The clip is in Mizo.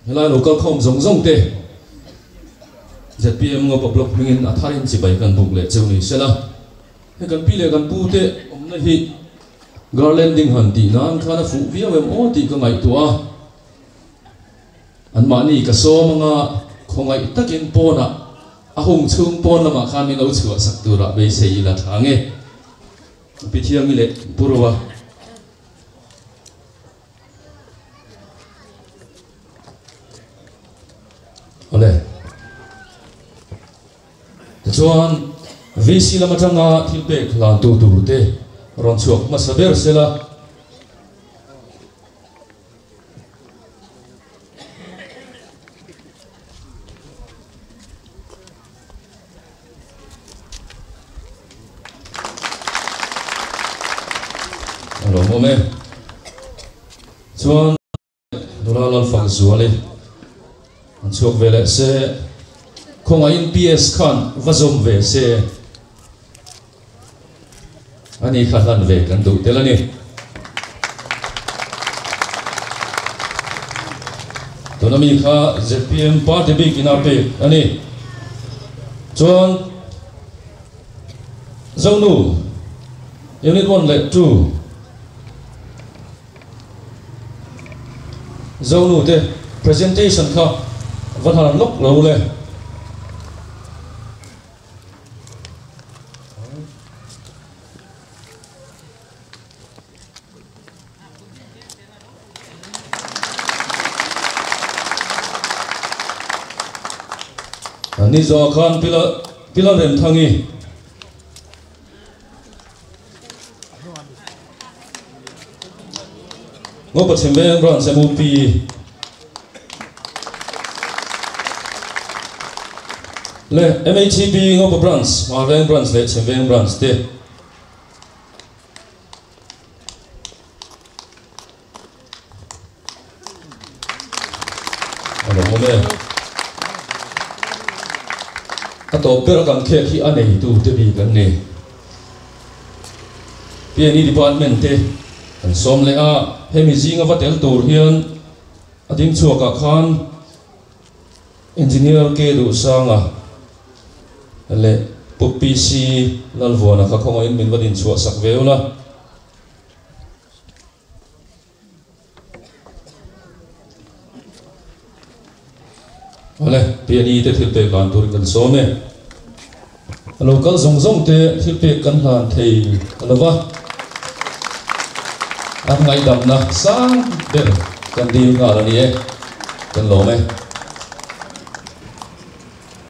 Helai lo kal khawm zawng zawng te zpm Ngopa Block hmingin a tharin chibai kan buk leh cheu ni sela. Hei kan pi leh kan pu te awmna hi Garlanding han tih nan khan a fuh viau em aw tih ka ngaihtuah a. Anmahni ka sawm anga khawngaih takin pawnah a hung chhung pawn lamah khan min lo chhuah sak turah beisei ila tha nge. Pi Thiangi leh Pu Roa. Awle. Tichuan VC lam atanga thil pek hlan tu tur te rawn chhuak hmasa ber sela. A lawmawm e. Chuan nula Lalfak Zuali an chhuak ve leh se, khawngaihin PS khan va zawm ve se, ani kha hlan ve kan duh tel a ni. Tuna mi kha zpm party bik ina pek a ni. Chuan Zonu Unit 1 leh 2 Zonu te presentation kha va hlan lawk lo le. Ni zawh khan Pila Pila Remthangi Ngopa Chhimveng Branch MUP leh MHEP Ngopa Branch, Hmarveng Branch leh Chhimveng Branch te. A lo awm e. A tawp ber a kan khek hi a neitu te bik an ni. PNE Department te kan sawm leh a, hemi zinga va tel tur hian a ding chhuakah khan Engineer K Duhsanga leh Pu PC Lalvuana kha khawngaihin min va din chhuah sak ve ula. Awle, PNE te thil pek hlan turin kan sawm e. A lo kal zawng zawng te thil pek kan hlan thei a lo va. An ngaihdamna sang ber kan dil nghal a ni e. Kan lawm e.